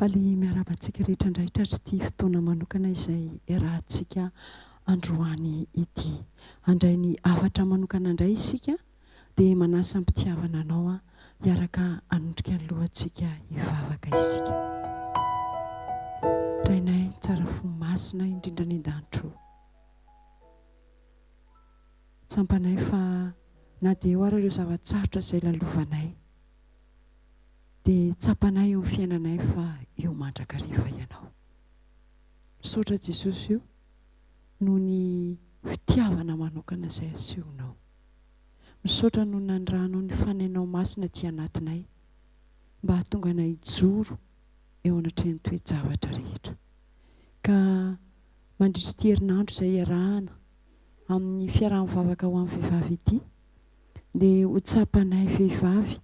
Faly miarahaba antsika rehetra indray tratr'ity fotoana manokana izay iarahantsika androany ity. Handray ny hafatra manokana indray isika dia manasa am-pitiavana anao aho hiaraka hanondrika ny lohantsika hivavaka isika. Rainay tsara fo masina indrindra any an-danitra o. Tsampanay fa na dia eo ara ireo zava-tsarotra izay lalovanay dia tsapanay eo amin'ny fiainanay fa eo mandrakariva Ianao. Misaotra Jesosy o noho ny fitiavana manokana izay asehonao. Misaotra noho ny nanirahanao ny Fanahinao Masina aty anatinay mba hahatonga anay hijoro eo anatrehan'ny toe-javatra rehetra. Ka mandritra ity herinandro izay iarahana amin'ny fiaraha-mivavaka ho an'ny vehivavy ity dia ho tsapanay vehivavy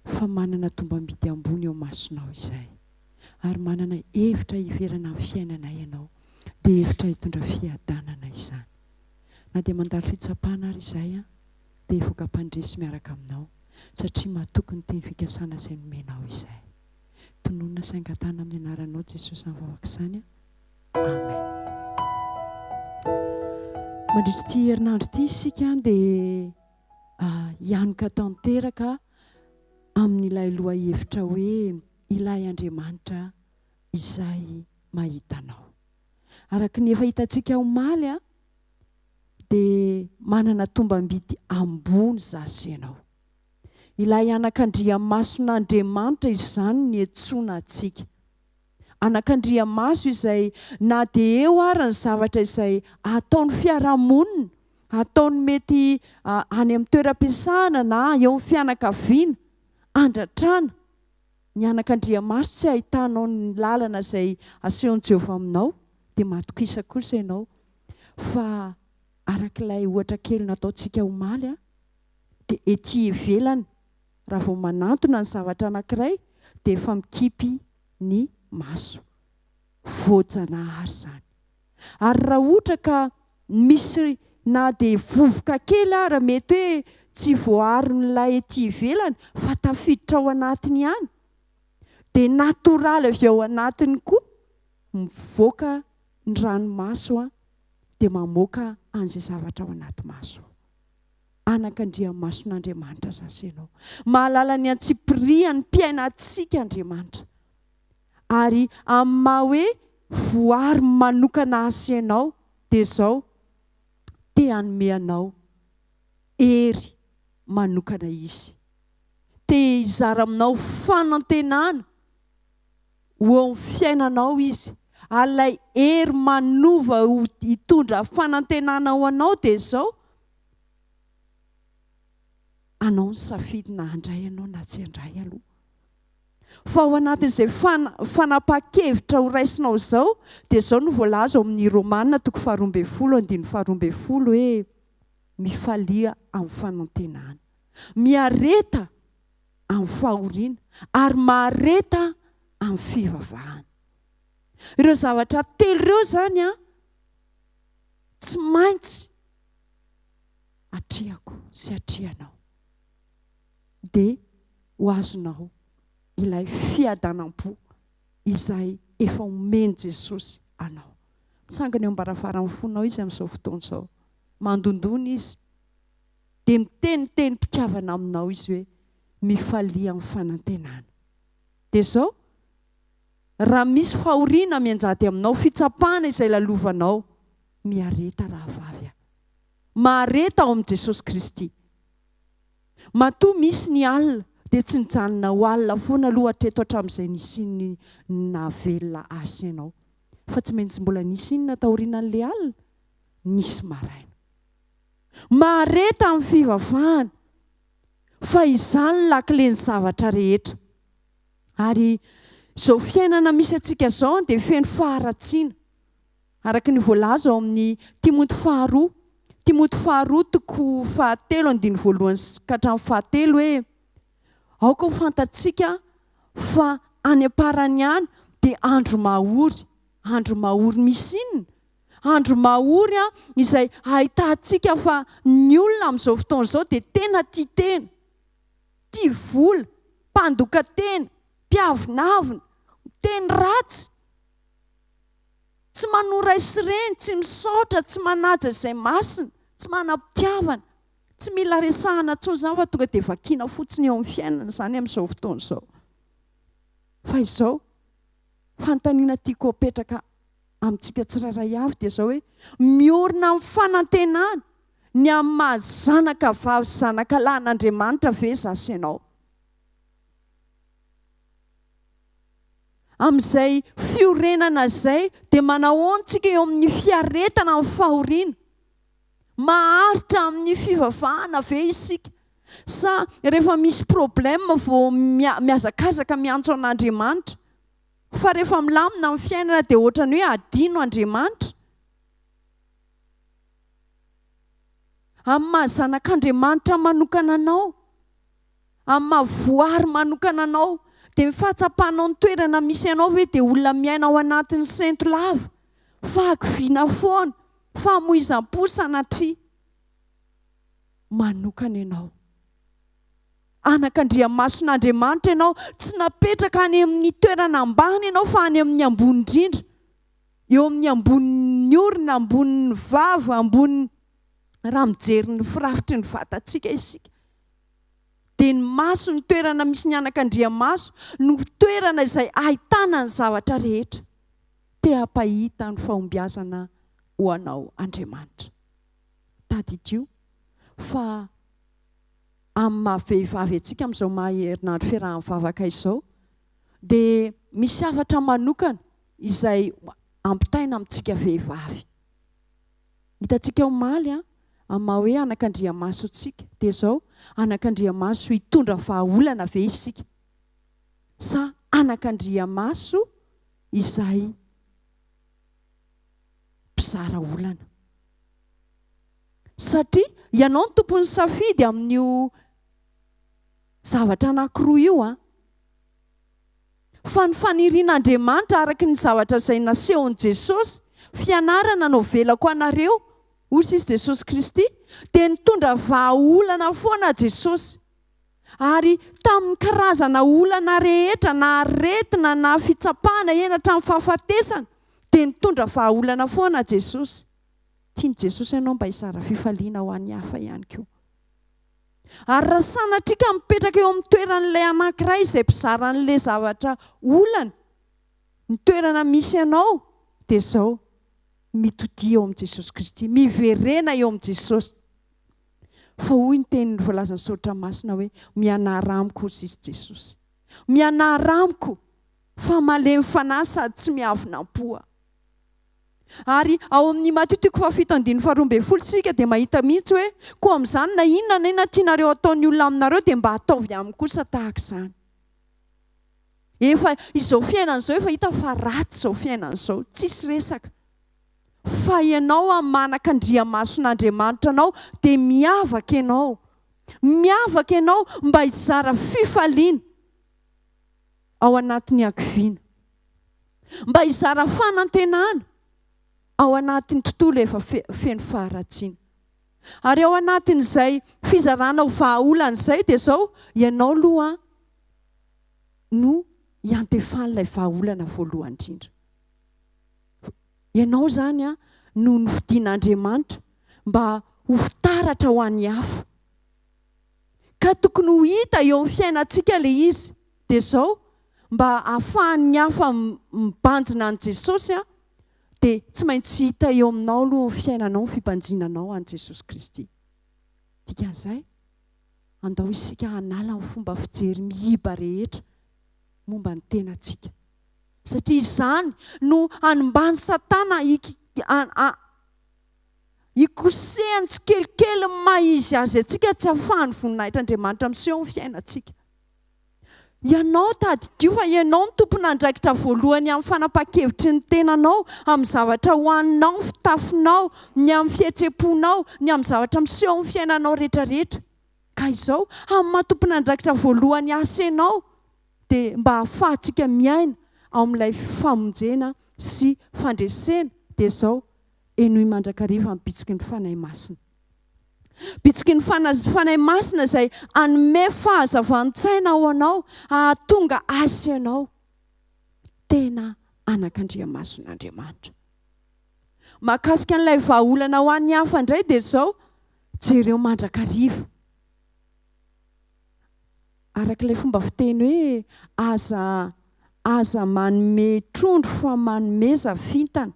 fa manana tombam-bidy ambony eo imasonao izahay ary manana hevitra hiverana amin'ny fiainanay ianao dia hevitra hitondra fiadanana izany. Na dia mandalo fitsapana ary izahay dia hivoaka mpandresy miaraka aminao satria matoky ny teny fikasana izay nomenao izahay. Tononina sy angatahana amin'ny anaranao Jesosy izany vavaka izany. Amen. Mandritra ity herinandro ity isika dia hianoka tanteraka amin'ilay lohahevitra hoe ilay Andriamanitra izay mahita anao. Araka ny efa hitantsika omaly dia manana tombam-bidy ambony izaho sy ianao. Ilay anakandriamason'Andriamanitra izany no niantsoana antsika. Anakandriamaso izay na dia eo ara ny zavatra izay ataon'ny fiarahamonina, ataon'ny mety any amin'ny toeram-piasana na eo amin'ny fianakaviana, andratrana ny anakandriamaso tsy ahitanao ny lalana izay asehon'i Jehovah aminao, dia matokisa kosa ianao fa arak'ilay ohatra kely nataontsika omaly dia ety ivelany raha vao manantona ny zavatra anankiray dia efa mikipy ny maso. Voajanahary izany. Ary raha ohatra ka misy na dia vovoka kely ara mety hoe tsy voaaron'ilay ety ivelany fa tafiditra ao anatiny ihany dia natoraly avy ao anatiny koa mivoaka ny ranomaso dia mamoaka an'izay zavatra ao anaty maso ao. Anakandriamason'Andriamanitra za sy ianao. Mahalala ny antsipirihan'ny mpiainantsika Andriamanitra. Ary amin'ny maha hoe voary manokana ahy sy ianao dia izao, te hanome anao hery manokana Izy. Te hizara aminao fanantenana ho eo amin'ny fiainanao Izy. Ary ilay hery manova hitondra fanantenana ho anao dia izao, anao ny safidy na handray ianao na tsy handray aloha. Fa ao anatin'izay fanapahan-kevitra ho raisinao izao dia izao no voalaza ao amin'ny Romana toko faharoa ambin'ny folo andininy faharoa ambin'ny folo hoe mifalia amin'ny fanantenana, miareta amin'ny fahoriana ary mahareta amin'ny fivavahana. Ireo zavatra telo ireo izany an, tsy maintsy atrehako sy atrehanao dia ho azonao ilay fiadanam-po izay efa omen'i Jesosy anao. Mitsangana eo am-baravaran'ny fonao Izy amin'izao fotoana izao. Mandondona Izy. Dia miteny tenim-pitiavana aminao Izy hoe, Mifalia amin'ny fanantenana. Dia izao, raha misy fahoriana mianjady aminao, fitsapana izay lalovanao, miareta rahavavy a. Mahareta ao amin'i Jesosy Kristy. Matoa misy ny alina dia tsy nijanona ho alina foana aloha hatreto hatramin'izay nisian'ny nahavelona ahy sy ianao. Fa tsy maintsy mbola nisy inona taorianan'ilay alina? Nisy maraina. Mahareta amin'ny fivavahana fa izany ny lakilen'ny zavatra rehetra. Ary izao fiainana misy antsika izao dia feno faharatsiana. Araka ny voalaza ao amin'ny Timoty faharoa, Timoty faharoa toko fahatelo andininy voalohany ka hatramin'ny fahatelo hoe, Aoka ho fantatsika fa any am-parany any dia andro mahory. Andro mahory misy inona? Andro mahory izay ahitantsika fa ny olona amin'izao fotoana izao dia tena tia tena, tia vola, mpandoka tena, mpiavonavona. Miteny ratsy. Tsy manoa ray sy reny, tsy misaotra, tsy manaja izay masina, tsy manam-pitiavana. Tsy mila resahana intsony izany fa tonga dia vakiana fotsiny eo amin'ny fiainana izany amin'izao fotoana izao. Fa izao, fanontaniana tiako apetraka amintsika tsirairay avy dia izao hoe, miorina amin'ny fanantenana ny amin'ny maha zanaka vavy sy zanaka lahy an'Andriamanitra ve izaho sy ianao? Amin'izay fiorenana izay dia manahoana isika eo amin'ny fiaretana amin'ny fahoriana? Maharitra amin'ny fivavahana ve isika? Sa rehefa misy problème vao mihazakazaka miantso an'Andriamanitra? Fa rehefa milamina ny fiainana dia ohatran'ny hoe adino Andriamanitra? Amin'ny maha zanak'Andriamanitra manokana anao, Amin'ny maha voary manokana anao, dia ny fahatsapanao ny toerana misy anao ve dia olona miaina ao anatin'ny sento lava, fahakiviana foana, famoizam-po sanatria? Manokana ianao. Anak'Andriamason'Andriamanitra ianao, tsy napetraka any amin'ny toerana ambany ianao fa any amin'ny ambony indrindra, eo amin'ny ambonin'ny orona, ambonin'ny vava, ambonin'ny, raha mijery ny firafitry ny vatantsika isika. dia ny maso, ny toerana misy ny anakandriamaso no toerana izay ahitana ny zavatra rehetra. Te hampahita ny fahombiazana ho anao Andriamanitra. Tadidio fa amin'ny maha vehivavy antsika amin'izao maha herinandro fiaraha-mivavaka izao dia misy hafatra manokana izay ampitaina amintsika vehivavy. Hitantsika omaly an, amin'ny maha hoe anakandriamaso antsika, dia izao, anakandriamaso hitondra vahaolana ve isika? Sa anakandriamaso izay mpizara olana? Satria ianao no tompon'ny safidy amin'io zavatra anankiroa io an. Fa ny fanirian'Andriamanitra araka ny zavatra izay nasehon'i Jesosy, fianarana no avelako anareo, hoy sisa Jesosy Kristy, dia nitondra vahaolana foana Jesosy. Ary tamin'ny karazana olana rehetra, na aretina, na fitsapana, eny hatramin'ny fahafatesana, dia nitondra vahaolana foana Jesosy. Tian'i Jesosy ianao mba hizara fifaliana ho an'ny hafa ihany koa. Ary raha sanatria ka mipetraka eo amin'ny toeran'ilay anankiray izay mpizara an'ilay zavatra olana, ny toerana misy anao dia izao, mitodia eo amin'i Jesosy Kristy, miverena eo amin'i Jesosy. Fa hoy ny teniny voalazan'ny Soratra Masina hoe, mianara amiko hoy izy Jesosy. Mianara amiko fa malemy fanahy sady tsy miavona am-po aho. Ary ao amin'ny Matio toko fahafito andininy faharoa ambin'ny folo isika dia mahita mihitsy hoe, Koa amin'izany na inona na inona tianareo hataon'ny olona aminareo dia mba ataovy aminy kosa tahaka izany. Efa izao fiainana izao efa hita fa ratsy izao fiainana izao, tsisy resaka. Fa ianao amin'ny maha anakandriamason'Andriamanitra anao dia miavaka ianao. Miavaka ianao mba hizara fifaliana ao anatin'ny hakiviana. Mba hizara fanantenana ao anatin'ny tontolo efa feno faharatsiana. Ary ao anatin'izay fizaranao vahaolana izay dia izao, ianao aloha no iantefan'ilay vahaolana voalohany indrindra. Ianao izany no nofidin'Andriamanitra mba ho fitaratra ho an'ny hafa. Ka tokony ho hita eo amin'ny fiainantsika ilay izy. Dia izao, mba hahafahan'ny hafa mibanjina an'i Jesosy dia tsy maintsy hita eo aminao aloha ny fiainanao ny fibanjinanao an'i Jesosy Kristy. Dikan'izay, andao isika hanala ny fomba fijery miiba rehetra momba ny tenantsika. Satria izany no hanimban'i Satana hikosehany tsikelikely ny maha izy azy antsika tsy hahafahan'ny voninahitr'Andriamanitra miseho amin'ny fiainantsika. Ianao, tadidio fa ianao no tompon'andraikitra voalohany amin'ny fanapahan-kevitry ny tenanao, amin'ny zavatra hohaninao, ny fitafinao, ny amin'ny fihetseham-ponao, ny amin'ny zavatra miseho amin'ny fiainanao rehetrarehetra. Ka izao, amin'ny maha tompon'andraikitra voalohany asa ianao, dia mba hahafahantsika miaina ao amin'ilay famonjena sy fandresena, dia izao, henoy mandrakariva ny bitsiky ny Fanahy Masina. Bitsiky ny Fanahy Masina izay hanome fahazavan-tsaina ho anao, hahatonga ahy sy ianao. tena anakandriamason'Andriamanitra. Mahakasika an'ilay vahaolana ho an'ny hafa indray dia izao, jereo mandrakariva. Araka ilay fomba fiteny hoe aza aza manome trondro fa manomeza vintana.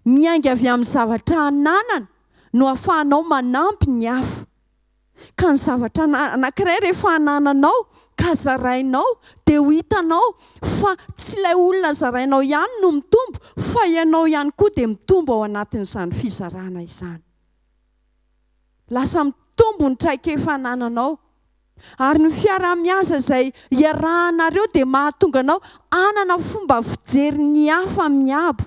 Miainga avy amin'ny zavatra ananana no ahafahanao manampy ny hafa. Ka ny zavatra anankiray rehefa anananao ka zarainao dia ho hitanao fa tsy ilay olona zarainao ihany no mitombo fa ianao ihany koa dia mitombo ao anatin'izany fizarana izany. Lasa mitombo ny traikefa anananao. Ary ny fiaraha-miasa izay iarahanareo dia mahatonga anao hanana fomba fijery ny hafa miabo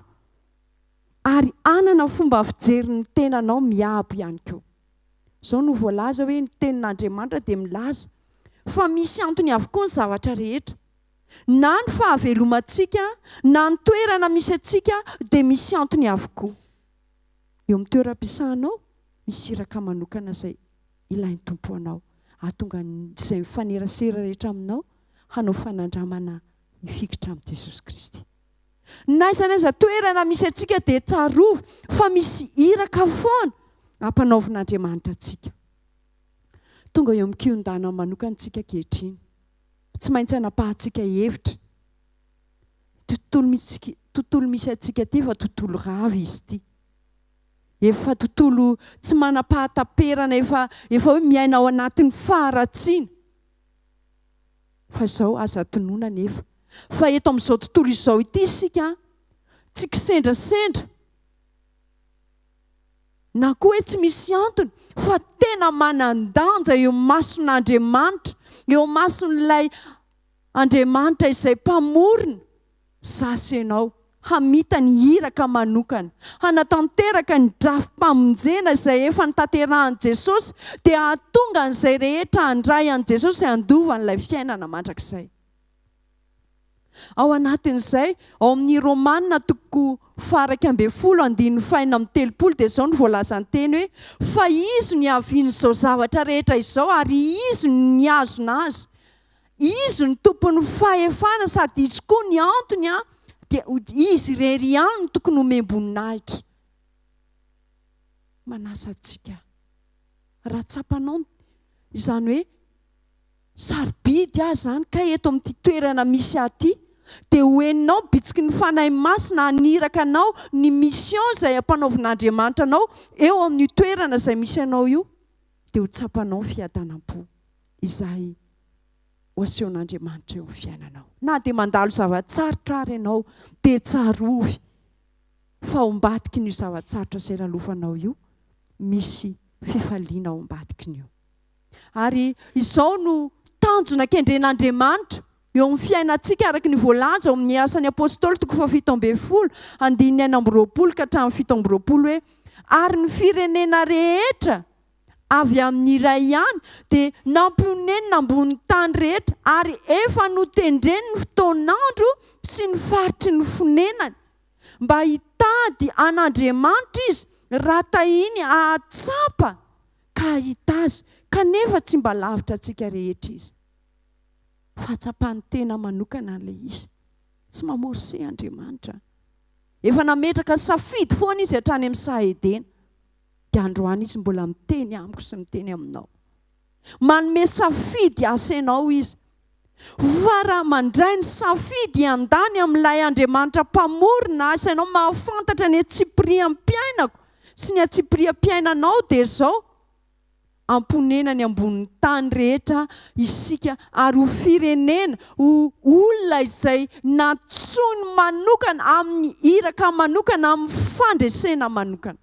ary hanana fomba fijery ny tenanao miabo ihany koa. Izao no voalaza hoe ny tenin'Andriamanitra dia milaza fa misy antony avokoa ny zavatra rehetra. Na ny fahavelomantsika na ny toerana misy antsika dia misy antony avokoa. Eo amin'ny toeram-piasanao, misy iraka manokana izay ilain'ny Tompo anao, hahatonga izay mifanerasera rehetra aminao hanao fanandramana hifikitra amin'i Jesosy Kristy. N'aiza n'aiza toerana misy antsika dia tsarovy fa misy iraka foana ampanaovin'Andriamanitra antsika. Tonga eo amin'ny kihon-dàna manokana isika ankehitriny. Tsy maintsy anapahantsika hevitra. Ity tontolo misy tontolo misy antsika ity efa tontolo rava izy ity. Efa tontolo tsy manam-pahataperana, efa efa hoe miaina ao anatin'ny faharatsiana. Fa izao aza adinoina anefa fa eto amin'izao tontolo izao ity isika tsy kisendrasendra na koa hoe tsy misy antony fa tena manan-danja eo imason'Andriamanitra, eo imason'ilay Andriamanitra izay Mpamorona za sy ianao, hamita ny iraka manokana, hanatanteraka ny drafi-pamonjena izay efa notanterahin'i Jesosy, dia hahatonga an'izay rehetra handray an'i Jesosy handova an'ilay fiainana mandrakizay. Ao anatin'izay, ao amin'ny Romana toko faha-11 andininy faha-36 dia izao no voalazan'ny teny hoe, Fa Izy no niavian'izao zavatra rehetra izao ary Izy no nihazona azy. Izy no tompon'ny fahefana sady Izy koa ny antony dia Izy irery ihany no tokony homem-boninahitra. Manasa antsika raha tsapanao izany hoe sarobidy aho izany kay eto amin'ity toerana misy ahy ity dia ho henonao bitsiky ny Fanahy Masina haniraka anao ny mission izay ampanaovin'Andriamanitra anao eo amin'io toerana izay misy anao io dia ho tsapanao ny fiadanam-po. izay ho asehon'Andriamanitra eo amin'ny fiainanao. Na dia mandalo zava-tsarotra ary ianao, dia tsarovy fa ao ambadikin'io zava-tsarotra izay lalovanao io, misy fifaliana ao ambadikin'io. Ary izao no tanjona kendren'Andriamanitra eo amin'ny fiainantsika araka ny voalaza ao amin'ny Asan'ny Apostoly toko faha-17, andininy 26 ka hatramin'ny 27 hoe, Ary ny firenena rehetra avy amin'ny iray ihany, dia nampionenina ambonin'ny tany rehetra, ary efa notendreny ny fotoan'andro sy ny faritry ny fonenany, mba hitady an'Andriamanitra izy, raha tahiny hahatsapa ka hahita Azy, kanefa tsy mba lavitra antsika rehetra Izy. Fahatsapan'ny tena manokana ilay izy. Tsy mamorse Andriamanitra. Efa nametraka safidy foana Izy hatrany amin'ny saha Edena. Dia androany Izy mbola miteny amiko sy miteny aminao. Manome safidy asa ianao Izy. Fa raha mandray ny safidy hiandany amin'ilay Andriamanitra Mpamorona asa ianao, mahafantatra ny antsipiriam-piainako sy ny antsipiriam-piainanao dia izao, amponenany ambonin'ny tany rehetra isika ary ho firenena, ho olona izay nantsoiny manokana amin'ny iraka manokana, amin'ny fandresena manokana.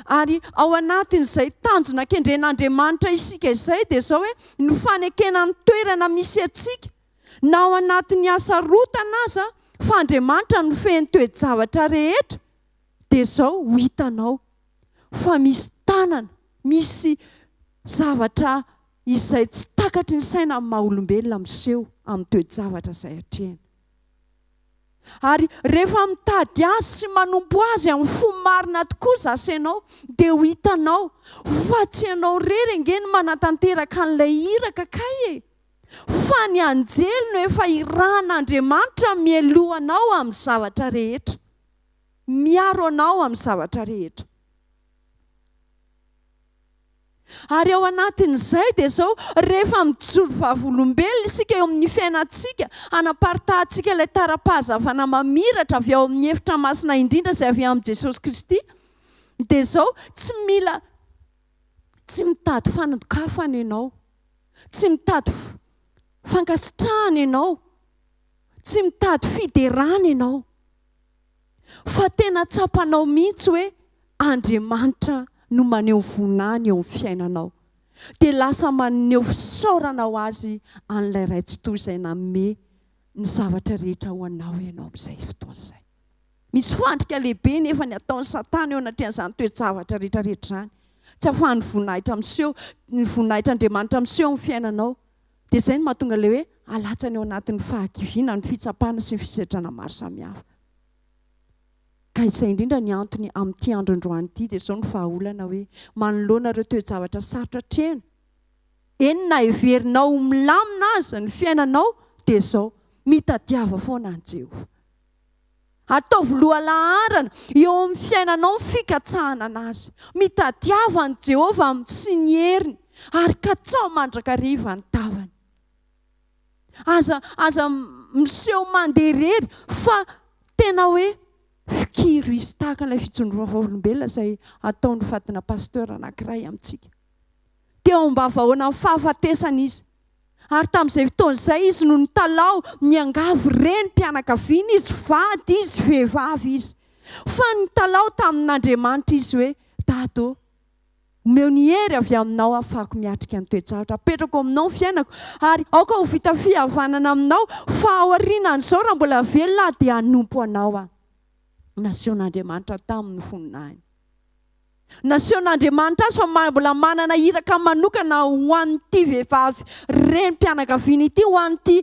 Ary ao anatin'izay tanjona kendren'Andriamanitra isika izay dia izao hoe ny fanekena ny toerana misy antsika na ao anatin'ny hasarotana aza fa Andriamanitra no feno toe-javatra rehetra dia izao ho hitanao fa misy tanana, misy zavatra izay tsy takatry ny saina amin'ny maha olombelona miseho amin'ny toe-javatra izay atrehina. Ary rehefa mitady Azy sy manompo Azy amin'ny fo marina tokoa zasy ianao, dia ho hitanao fa tsy ianao irery ange no manatanteraka an'ilay iraka kay e! Fa ny anjely no efa irahan'Andriamanitra mialoha anao amin'ny zavatra rehetra. Miaro anao amin'ny zavatra rehetra. Ary ao anatin'izay dia izao, rehefa mijoro vavolombelona isika eo amin'ny fiainantsika, hanaparitahantsika ilay tara-pahazavana mamiratra avy ao amin'ny efitra masina indrindra izay avy amin'i Jesosy Kristy, dia izao, tsy mila, tsy mitady fanokafana ianao, tsy mitady fankasitrahana ianao, tsy mitady fiderana ianao. Fa tena tsapanao mihitsy hoe Andriamanitra no maneho voninahiny eo amin'ny fiainanao. Dia lasa maneho fisaorana ho Azy an'ilay Ray Tsitoha izay nanome ny zavatra rehetra ho anao ianao amin'izay fotoana izay. Misy fandrika lehibe nefa ny ataon'i Satana eo anatrehan'izany toe-javatra rehetra rehetra izany. Tsy ahafahan'ny voninahitra miseho, ny voninahitr'Andriamanitra miseho amin'ny fiainanao. Dia izay no mahatonga ilay hoe alatsany ao anatin'ny fahakiviana, ny fitsapana sy ny fisedrana maro samihafa. Ka izay indrindra ny antony amin'ity andro androany ity dia izao no vahaolana hoe manoloana ireo toe-javatra sarotra atrehina, eny na heverinao ho milamina aza ny fiainanao dia izao, mitadiava foana an'i Jehovah. Ataovy lohalaharana eo amin'ny fiainanao ny fikatsahana an'Azy. Mitadiava an'i Jehovah amin'ny sy ny heriny, ary katsaho mandrakariva ny tavany. Aza, aza miseho mandeha irery, fa tena hoe fikiro izy, tahaka ilay fijoroana vavolombelona izay ataon'ny vadina pasteur anankiray amintsika. Teo am-bavahoanan'ny fahafatesana izy. Ary tamin'izay fotoana izay izy no nitalaho, niangavy renim-pianakaviana izy, vady izy, vehivavy izy. Fa nitalaho tamin'Andriamanitra izy hoe, Dada ô, omeo ny hery avy aminao hahafahako miatrika ny toe-javatra. Apetrako aminao ny fiainako, ary aoka ho vita fihavanana aminao, fa aorianan'izao raha mbola velona aho dia hanompo anao aho. Nasehon'Andriamanitra taminy ny voninahiny. Nasehon'Andriamanitra azy fa mbola manana iraka manokana ho an'ity vehivavy renim-pianakaviana ity, ho an'ity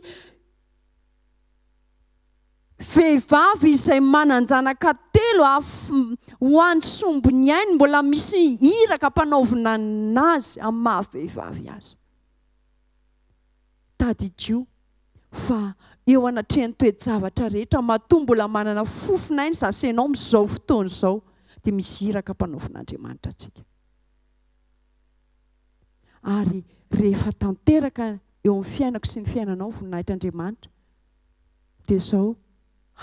vehivavy izay manan-janaka telo, ho an'ny sombiny ainy, mbola misy iraka ampanaovina azy amin'ny maha vehivavy azy. Tadidio fa eo anatrehan'ny toe-javatra rehetra, matoa mbola manana fofon'aina izaho sy ianao amin'izao fotoana izao, dia misy iraka ampanaovin'Andriamanitra antsika. Ary rehefa tanteraka eo amin'ny fiainako sy ny fiainanao ny voninahitr'Andriamanitra, dia izao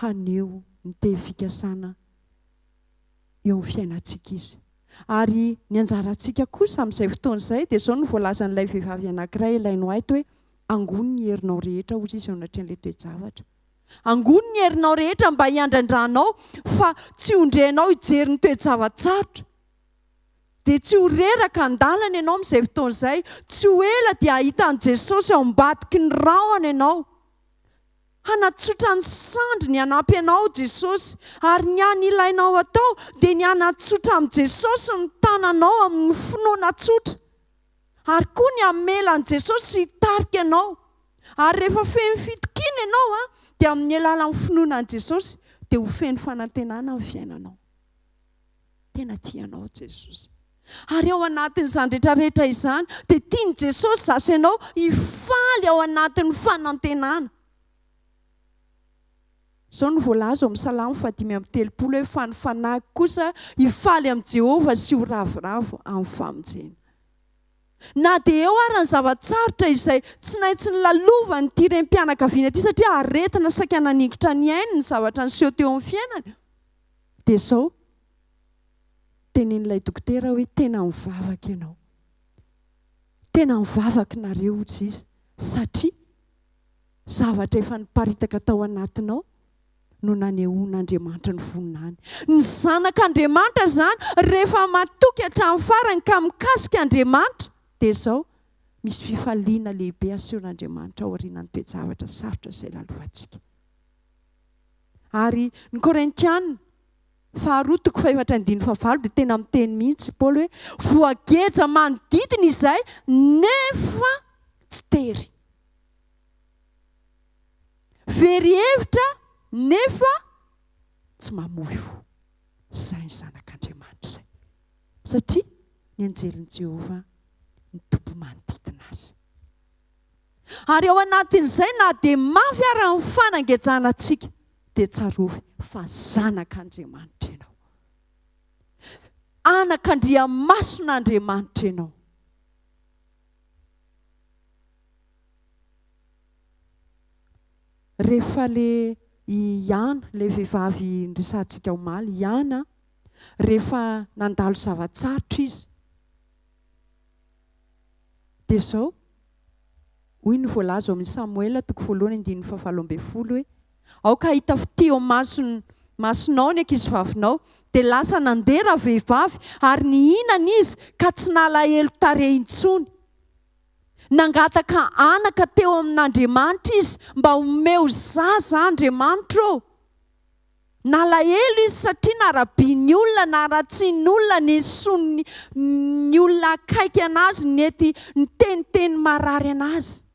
haneho ny teny fikasana eo amin'ny fiainantsika Izy. Ary ny anjarantsika kosa amin'izay fotoana izay dia izao no voalazan'ilay vehivavy anankiray Elaine White hoe, Angony ny herinao rehetra, hozy izy eo anatrehan'ilay toe-javatra. Angony ny herinao rehetra mba hiandrandranao fa tsy hondrehanao hijery ny toe-java-tsarotra. Dia tsy ho reraka an-dalana ianao amin'izay fotoana izay. Tsy ho ela dia hahita an'i Jesosy ao ambadiky ny rahona ianao. Hanatsotra ny sandriny hanampy anao Jesosy, ary ny hany ilainao atao dia ny hanatsotra amin'i Jesosy ny tananao amin'ny finoana tsotra, ary koa ny hamela an'i Jesosy hitarika anao. Ary rehefa feno fitokiana ianao, dia amin'ny alalan'ny finoana an'i Jesosy, dia ho feno fanantenana ny fiainanao. Tena tia anao Jesosy. Ary ao anatin'izany rehetra rehetra izany dia tian'i Jesosy za sy ianao hifaly ao anatin'ny fanantenana. Izao no voalaza ao amin'ny Salamo faha-35 hoe fa ny fanahiko kosa hifaly amin'i Jehovah sy ho ravoravo amin'ny famonjena. Na dia eo ara ny zava-tsarotra izay tsy naintsy nolalovan'ity renim-pianakaviana ity satria aretina saika naningotra ny ainy ny zavatra niseho teo amin'ny fiainany, Dia izao, tenenin'ilay dokotera hoe tena mivavaka ianao. Tena mivavaka nareo hoy izy satria zavatra efa niparitaka tao anatinao no nanehoan'Andriamanitra ny voninahiny. Ny zanak'Andriamanitra izany rehefa matoky hatramin'ny farany ka mikasika Andriamanitra dia izao, misy fifaliana lehibe asehon'Andriamanitra aorianan'ny toe-javatra sarotra izay lalovantsika. Ary ny Korintiana faharoa toko fahefatra andininy fahavalo dia tena miteny mihitsy Paoly hoe voageja manodidina izay nefa tsy tery. Very hevitra nefa tsy mamoy fo. Izay ny zanak'Andriamanitra izay. Satria ny anjelin'i Jehovah ny tompo manodidina azy. Ary ao anatin'izay na dia mafy ara ny fanangejana antsika dia tsarovy fa zanak'Andriamanitra ianao. Anak'Andriamason'Andriamanitra ianao. Rehefa le i Yana, le vehivavy niresahantsika omaly, Yana, rehefa nandalo zava-tsarotra izy, dia izao, hoy ny voalaza ao amin'ny Samoela toko voalohany andininy fahavalo ambin'ny folo hoe, Aoka hahita fitia eo masony masonao ny ankizivavinao. Dia lasa nandeha ravehivavy ary nihinana izy ka tsy nalahelo tarehy intsony. Nangataka anaka teo amin'Andriamanitra izy, mba omeo zaza Andriamanitra ô! Nalahelo izy satria narabian'ny olona, naratsian'ny olona, nesoin'ny ny olona akaiky anazy, nety niteniteny marary anazy.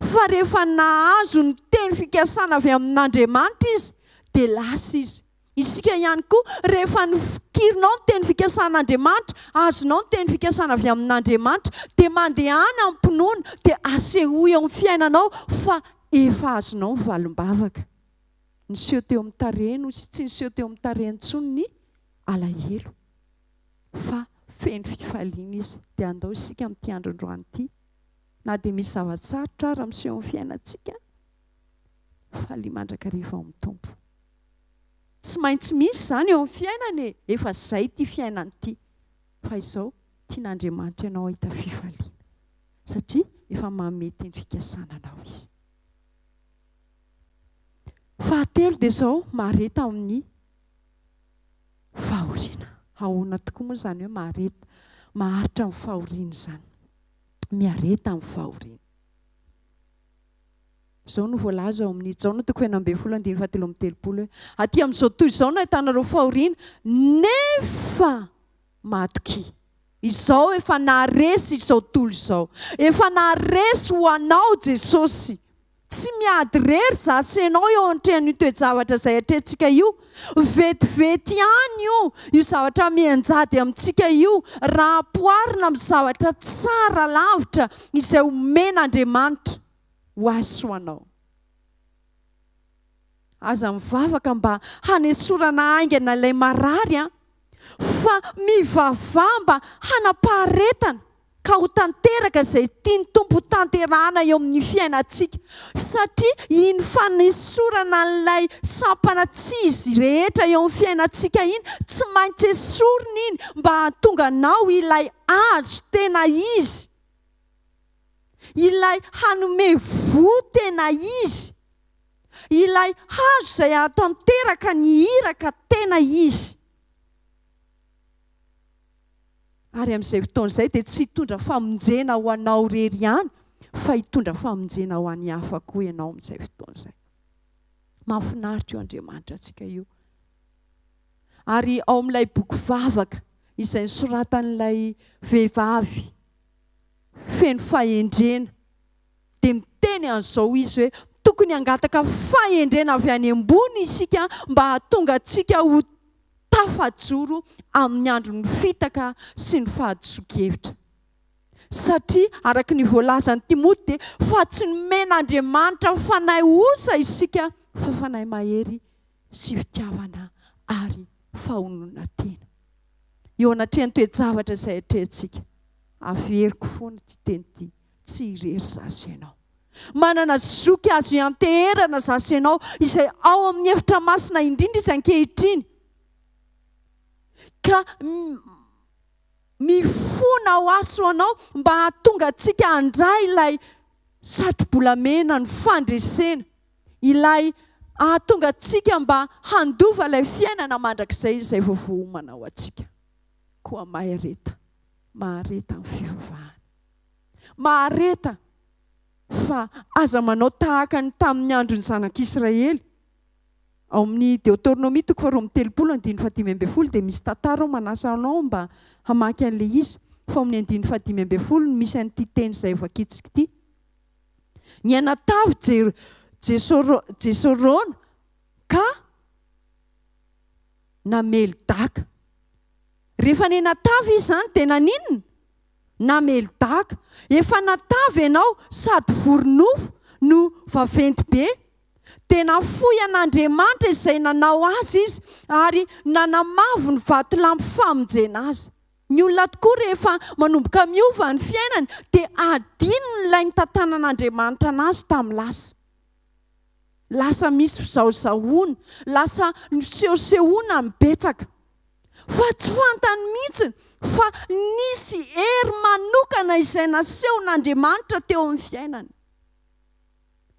Fa rehefa nahazo ny teny fikasana avy amin'Andriamanitra izy, dia lasa izy. Isika ihany koa, rehefa nofikirinao ny teny fikasan'Andriamanitra, azonao ny teny fikasana avy amin'Andriamanitra, dia mandehana amim-pinoana, dia asehoy eo amin'ny fiainanao fa efa azonao ny valim-bavaka. Niseho teo amin'ny tarehiny hoy izy, tsy niseho teo amin'ny tarehiny intsony ny alahelo, fa feno fifaliana izy. Dia andao isika amin'ity andro androany ity, na dia misy zava-tsarotra ara miseho amin'ny fiainantsika, falia mandrakariva ao amin'ny Tompo. Tsy maintsy misy izany eo amin'ny fiainana e! Efa izay ity fiainana ity. Fa izao, tian'Andriamanitra ianao hahita fifaliana. Satria efa manome teny fikasana anao Izy. Fahatelo dia izao, mahareta amin'ny fahoriana. Ahoana tokoa moa izany hoe mahareta, maharitra amin'ny fahoriana izany? Miareta amin'ny fahoriana. Izao no voalaza ao amin'ny Jaona toko faha-16 andininy fahatelo amby telopolo hoe, Aty amin'izao tontolo izao no ahitanareo fahoriana, nefa matokia. Izao efa naharesy izao tontolo izao. Efa naharesy ho anao Jesosy. Tsy miady irery izaho sy ianao eo anatrehan'io toe-javatra izay atrehantsika io. Vetivety ihany io, io zavatra mianjady amintsika io, raha ampoharina amin'ny zavatra tsara lavitra izay omen'Andriamanitra. ho ahy sy ho anao. Aza mivavaka mba hanesorana haingana ilay marary an, fa mivavaha mba hanam-paharetana ka ho tanteraka izay tian'ny Tompo ho tanterahana eo amin'ny fiainantsika. Satria iny fanesorana an'ilay sampana tsy izy rehetra eo amin'ny fiainantsika iny, tsy maintsy esorina iny mba hahatonga anao ilay azo tena izy. Ilay hanome voa tena izy. Ilay hazo izay hahatanteraka ny iraka tena izy. Ary amin'izay fotoana izay dia tsy hitondra famonjena ho anao irery ihany fa hitondra famonjena ho an'ny hafa koa ianao amin'izay fotoana izay. Mahafinaritra io Andriamanitra antsika io. Ary ao amin'ilay boky vavaka izay nosoratan'ilay vehivavy feno fahendrena, dia miteny an'izao izy hoe, tokony hangataka fahendrena avy any ambony isika mba hahatonga antsika ho tafajoro amin'ny andron'ny fitaka sy ny fahadisoan-kevitra. Satria, araka ny voalazan'i Timoty, dia fa tsy nomen'Andriamanitra fanahy osa isika fa fanahy mahery sy fitiavana ary fahononan-tena. Eo anatrehan'ny toe-javatra izay atrehantsika, Averiko foana ity teny ity, tsy irery za sy ianao. Manana zoky azo ianteherana za sy ianao, izay ao amin'ny efitra masina indrindra izy ankehitriny, ka mifona ho ahy sy ho anao mba hahatonga antsika handray ilay satro-bolamena ny fandresena, ilay hahatonga antsika mba handova ilay fiainana mandrakizay izay vao voaomana ho antsika. Koa mahereta. Mahareta amin'ny fivavahana. Mahareta fa aza manao tahaka ny tamin'ny andron'ny zanak'Israely. Ao amin'ny Deoteronomia toko faharoa amby telopolo andininy fahadimy ambin'ny folo dia misy tantara ao manasa anao mba hamaky an'ilay izy. Fa ao amin'ny andininy fahadimy ambin'ny folo no misy an'ity teny izay vakintsika ity. Nianatavy Jesorona ka namely daka. Rehefa nenatavy izy izany dia naninona? Namely daka. Efa natavy ianao sady vory nofo no vaventy be. Dia nafoy an'Andriamanitra izay nanao azy izy ary nanamavo ny vatolampy famonjena azy. Ny olona tokoa rehefa manomboka miova ny fiainany dia adinony ilay nitantanan'Andriamanitra anazy tamin'ny lasa. Lasa misy fizahozahoana, lasa misehosehoana ny betsaka. Fa tsy fantany mihitsy fa nisy hery manokana izay nasehon'Andriamanitra teo amin'ny fiainany.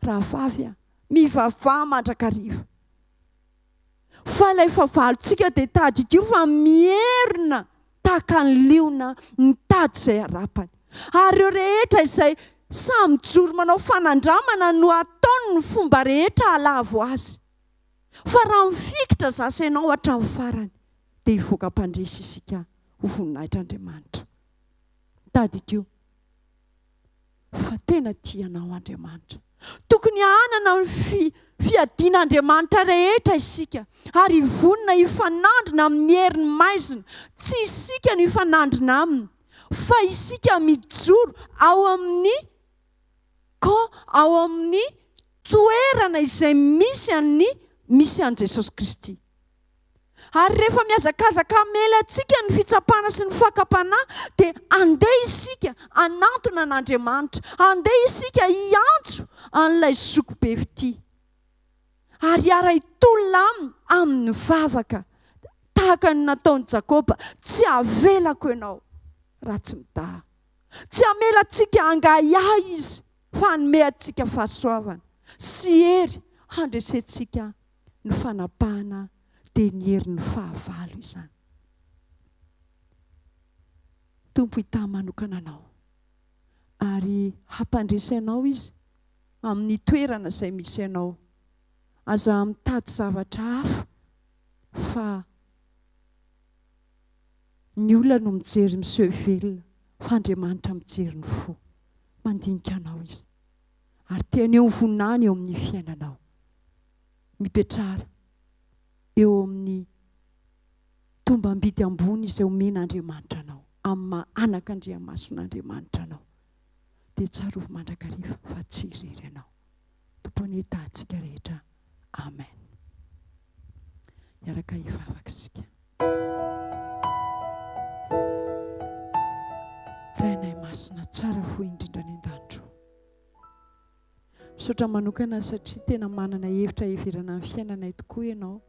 Rahavavy a, mivavaha mandrakariva. Fa ilay fahavalontsika dia tadidio fa mierona tahaka ny liona mitady izay harapany. Ary ireo rehetra izay sahy mijoro manao fanandramana no ataony ny fomba rehetra hahalavo azy. Fa raha mifikitra zasy ianao hatramin'ny farany dia hivoaka mpandresy isika ho voninahitr'Andriamanitra. Tadidio fa tena tia anao Andriamanitra. Tokony hanana ny fi, fiadian'Andriamanitra rehetra isika ary hivonona hifanandrina amin'ny herin'ny maizina. Tsy isika no hifanandrina aminy fa isika mijoro ao amin'ny camp, ao amin'ny toerana izay misy an'ny misy an'i Jesosy Kristy. Ary rehefa mihazakazaka hamely antsika ny fitsapana sy ny fakam-panahy, dia andeha isika hanantona an'Andriamanitra, andeha isika hiantso an'ilay zoky be fitia, ary hiara-hitolona aminy amin'ny vavaka, tahaka ny nataon'i Jakoba, Tsy havelako ianao raha tsy midaha. Tsy hamela antsika hangahiahy Izy, fa hanome antsika fahasoavana sy hery handresentsika ny fanapahana dia ny herin'ny fahavalo izany. Tompo hitahy manokana anao ary hampandresy anao Izy amin'ny toerana izay misy anao. Aza mitady zavatra hafa fa ny olona no mijery miseho velona fa Andriamanitra mijery ny fo. Mandinika anao Izy ary te haneho ny voninahiny eo amin'ny fiainanao. Mipetrara eo amin'ny tombam-bidy ambony izay omen'Andriamanitra anao, amin'ny maha anak'Andriamason'Andriamanitra anao, dia tsarovy mandrakariva fa tsy irery ianao. Tompo anie hitaha antsika rehetra. Amen. Hiaraka hivavaka isika. Rainay masina tsara fo indrindra any an-danitro. Misaotra manokana satria tena manana hevitra hiheverana ny fiainanay tokoa ianao.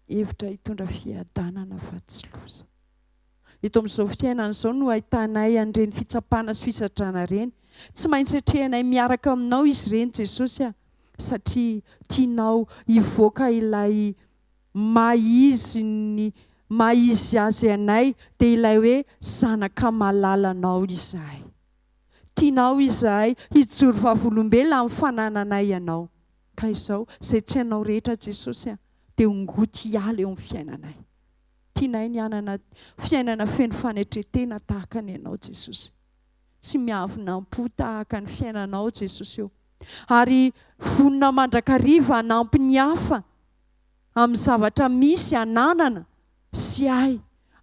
Hevitra hitondra fiadanana fa tsy loza. Eto amin'izao fiainana izao no ahitanay an'ireny fitsapana sy fisadrana ireny. Tsy maintsy atrehanay miaraka aminao izy ireny Jesosy a! Satria tianao hivoaka ilay maha izy ny maha izy azy anay dia ilay hoe zanaka malalanao izahay. Tianao izahay hijoro vavolombelona amin'ny fanananay Anao. Ka izao, izay tsy Anao rehetra Jesosy a, dia hongoty hiala eo amin'ny fiainanay. Tianay ny hanana fiainana feno fanetren-tena tahaka ny Anao Jesosy. Tsy miavona am-po tahaka ny fiainanao Jesosy ô. Ary vonona mandrakariva hanampy ny hafa amin'ny zavatra misy ananana sy ahy.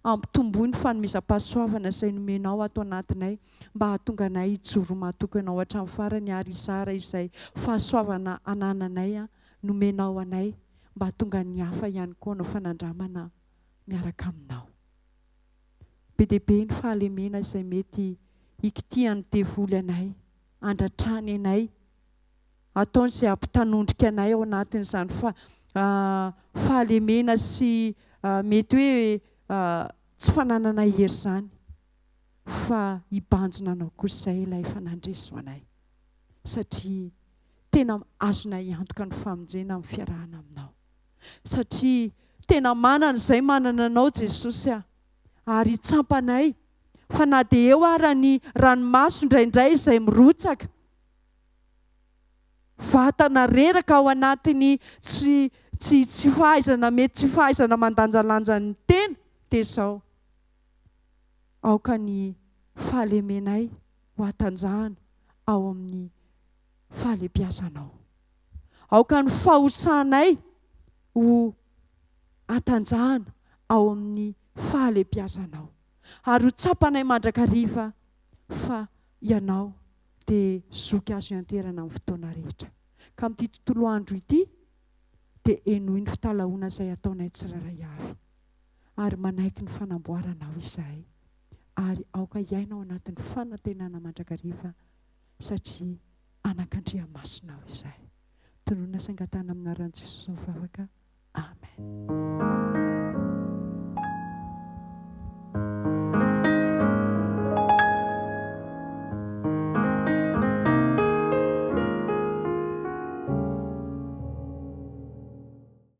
Ampitomboy ny fanomezam-pahasoavana izay nomenao ato anatinay mba hahatonga anay hijoro mahatoky Anao hatramin'ny farany ary hizara izay fahasoavana anananay nomenao anay mba hahatonga ny hafa ihany koa hanao fanandramana miaraka Aminao. Be dia be ny fahalemena izay mety hikitihan'ny devoly anay, handratrany anay, Ataony izay hampitanondrika anay ao anatin'izany fahalemena sy mety hoe tsy fananana hery izany, fa hibanjina Anao kosa izay ilay efa nandresy ho anay, satria tena azonay antoka ny famonjena amin'ny fiarahana Aminao, satria tena manana izay manana Anao Jesosy a, ary tsampanay fa na dia eo ara ny ranomaso indraindray izay mirotsaka, Vatana reraka ao anatin'ny tsy tsy tsy fahaizana mety tsy fahaizana mandanjalanja ny tena dia izao, aoka ny fahalemenay ho hatanjahana ao amin'ny fahalebiazanao. Aoka ny fahosanay ho hatanjahana ao amin'ny fahalebiazanao. Ary ho tsapanay mandrakariva fa Ianao dia zoky azo ianteherana amin'ny fotoana rehetra. Ka amin'ity tontolo andro ity dia henoy ny fitalahoana izay ataonay tsirairay avy. Ary manaiky ny fanamboaranao izahay. Ary aoka hiaina ao anatin'ny fanantenana mandrakariva satria anak'Andriamasinao izahay. Tononina sy angatahana amin'ny anaran'i Jesosy mivavaka. Amen.